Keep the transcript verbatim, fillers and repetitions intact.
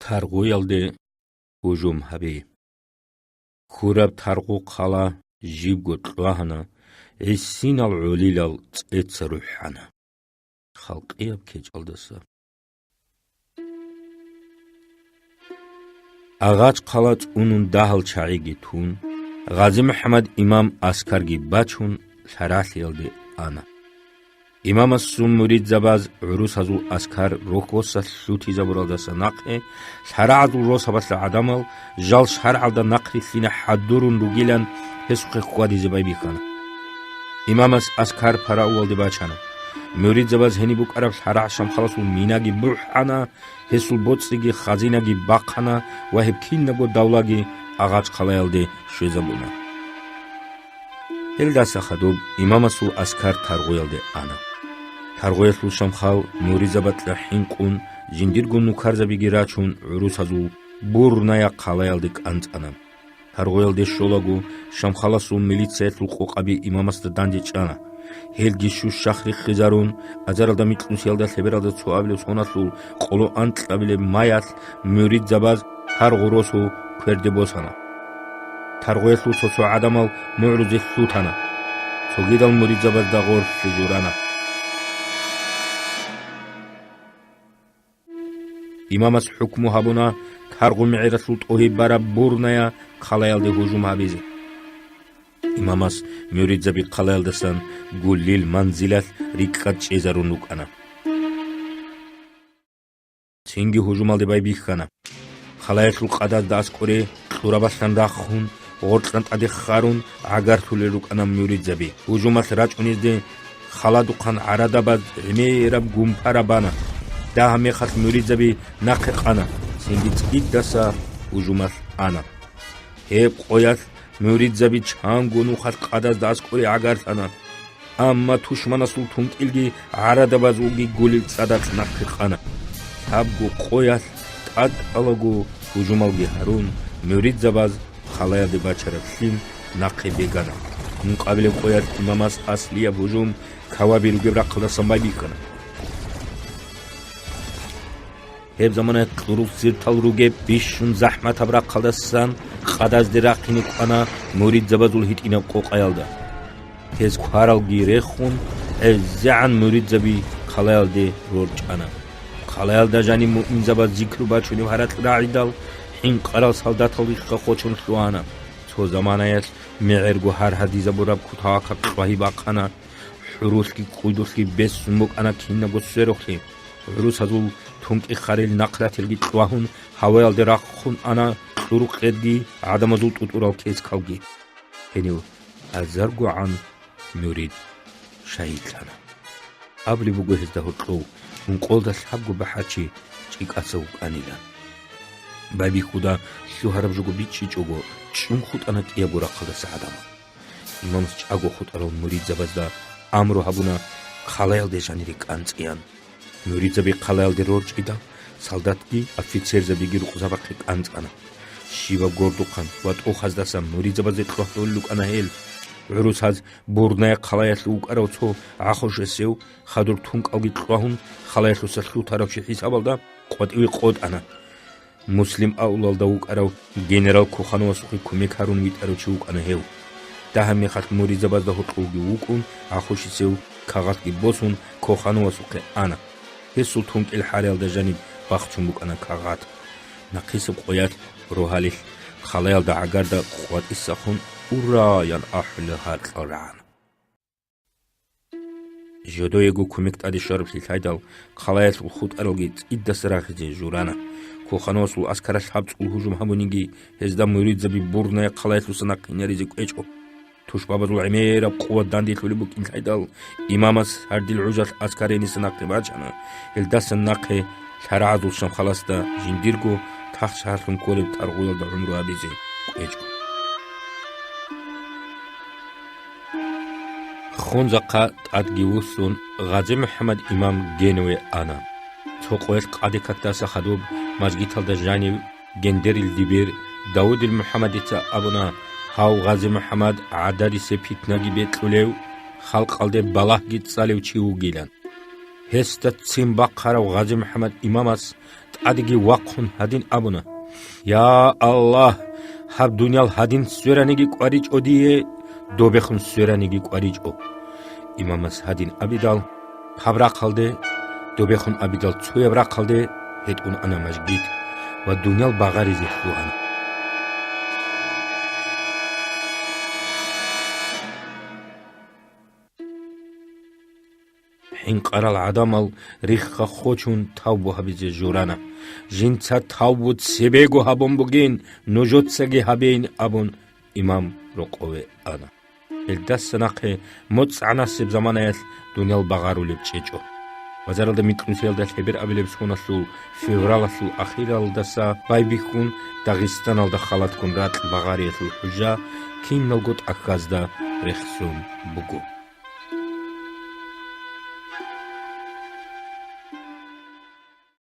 Таргъуялде гьужум гьаби. Хьураб Таргъу хъала жибго кьвагьана, гӀисинал гӀолилал цӀеца рухӀана. Халкъияб кечӀалдаса. Агъач хъала цӀунун дагьал чагӀиги тун, Гъази-МухӀаммад имам аскарги бачун, лъарагӀлъиялде ана. Имамасул муридзабаз гӀурусазул аскар рохьоса лъутизабуралдаса нахъе, лъарагӀазул росабалъа гӀадамал жал шаргӀалда нахърилълъине хӀадурун ругилан гьесухъе хьвадизе байбихьана. Имамас аскар параулалде бачана. Муридзабаз гьениб букӀараб лъарагӀ Шамхаласул минаги бухӀана, гьесул боцӀиги хазинаги бахъана ва гьеб кинабго давлаги Агъач хъалаялде щвезабуна. Гьелдаса хадуб имамасул аскар Таргъуялде ана. Таргъуялъул Шамхал муридзабазда хӀинкъун, жиндирго нукарзабиги рачун, гӀурусазул Бурная хъалаялде кӀанцӀана. Таргъуялде щолаго, Шамхаласул милициялъул къокъаби имамасда дандечӀана. Гьелги щущахъ риххизарун, азаралда микьнусиялда лъебералда цоабилеб соналъул къоло анкьабилеб маялъ муридзабаз Таргъу росу кверде босана. Таргъуялъул цо-цо гӀадамал мугӀрузе лъутана. Цогидал муридзабазда гъорлъе журана. Имамас хӀукму гьабуна Таргъу мегӀералъул тӀогьиб бараб Бурная хъалаялде гьужум гьабизе. Имамас муридзаби хъалаялдасан гуллил манзилалъ рикӀкӀад чӀезарун рукӀана. Цинги гьужумалде байбихьана. Хъалаялъул къадазда аскӀоре кьурабалъан рахун, гъоркьан тӀаде харун, гӀагарлъулел рукӀана муридзаби. Гьужумалъ рачӀунезде халадухъан гӀарадабаз гӀемераб гумпара бана. Дагьаб мехалъ муридзаби нахъе къана, цинги цӀидаса гьужумалъ ана. Гьеб къоялъ муридзаби чанго нухалъ къадазда аскӀоре гӀагарлъана. Амма тушманасул тункӀилги гӀарадабазулги гулел цӀадахъ нахъе къана. Лъабго къоялъ тӀадкӀалаго гьужумалги гьарун, муридзабаз хъалаялде бачараб лъим нахъе бегана. Ункъабилеб къоялъ имамас аслияб гьужум каваби ругеб рахъалдасан байбихьана. Гьеб заманаялъ кьурул сиртал ругеб бищун захӀматаб рахъалдасан къадазде рахъине кӀвана муридзабазул гьитӀинаб къокъаялда. Гьез кваралги рехун, гӀезегӀан муридзаби хъалаялде рорчӀана. Хъалаялда жаниб муъминзабаз зикру бачунеб гьаракь рагӀидал, хӀинкъарал солдатал рихха хочун лъугьана. Цо заманаялъ мегӀерго гьаргьадизабураб кутакаб кьвагьи бахъана, хӀурулъги кӀудулъги бесун букӀана кинабго сверухълъи. ГӀурусазул тункӀи-харил нахъратилги кьвагьун, гьаваялде рахъун ана кьурукъедги гӀадамазул тӀутӀурал кескалги. Гьенив азаргогӀан мурид шагьидлъана. Абулеб буго гьезда гьоркьов ункъолда лъабго бахӀарчи чӀикӀаса вукӀанилан. Байбихьуда лъугьараб жого бичӀчӀичӀого, чӀун хутӀана кӀиябго рахъалдаса гӀадамал. Имамас чӀаго хутӀарал муридзабазда амру гьабуна хъалаялде жанире кӀанцӀеян. Муридзаби хъалаялде рорчӀидал, солдатги офицерзабиги рукъзабахъе кӀанцӀана. Щибаб гордухъан ва тӀохаздасан муридзабазе кьвагьдулел рукӀана гьел. ГӀурусаз Бурная хъалаялъув вукӀарав цо гӀахъушесев хадур тункӀалги кьвагьун, хъалаялъуса лъутараб чи хӀисабалда къватӀиве къотӀана. Муслим аулалда вукӀарав генерал Кохановасухъе кумек гьарун витӀарав чи вукӀана гьев. Дагьаб мехалъ муридзабазда гьоркьовги вукӀун, гӀахъушесев кагъатги босун, Кохановасухъе ана. Гьесул тункӀил хӀариялда жаниб бахчун букӀана кагъат. Нахъисеб къоялъ рогьалилъ хъалаялда гӀагарда къватӀисахун «Ура!» ян ахӀулел гьаркьал рагӀана. Жодоего кумек тӀаде щвараблъи лъайдал, хъалаялъул хутӀаралги цӀидаса рахизе журана. Кохановасул аскаралъ гьабцӀул гьужум гьабуниги, гьезда муридзаби Бурная хъалаялъуса нахъинаризе кӀвечӀо. Тушбабазул гӀемераб къуват данделъулеб букӀин лъайдал, имамас гьардил гӀужалъ аскар гьениса нахъе бачана, гьелдасан нахъе лъарагӀазул Шамхаласда жиндирго тахшагьарлъун кколеб Таргъуялда гӀумру гьабизе кӀвечӀо. Хунзахъа тӀадги вуссун, Гъази-МухӀаммад имам Генове ана. Цо къоялъ къаде-какдаса хадуб мажгиталда жанив гендерил дибир Давудил МухӀаммадица абуна, гьав Гъази-МухӀаммад гӀадарисе питнаги бекьулев, халкъалде балагьги цӀалев чи вугилан. Гьесда ццин бахъарав ГъазимухӀаммад имамас тӀадеги вахъун гьадин абуна: «Я Аллагь, гьаб дуниял гьадин свераниги кӀваричӀо дие, добехун свераниги кӀваричӀо». Имамас гьадин абидал, гьаб рахъалде, добехун абидал цояб рахъалде гьетӀун ана мажгит ва дуниял багъаризе лъугьана. ХӀинкъарал гӀадамал рихха хочун тавбу гьабизе журана. «Жинца тавбу цебего гьабун бугин, нужецаги гьабейин», – абун, имам рокъове ана. Гьелдаса нахъе моцӀ гӀанасеб заманаялъ дуниял багъарулеб чӀечӀо. Базаралда микьнусиялда лъеберабилеб соналъул февралалъул ахиралдаса байбихьун, Дагъистаналда халатккун ракь багъариялъул хӀужа киналго тӀахьазда рехсон буго.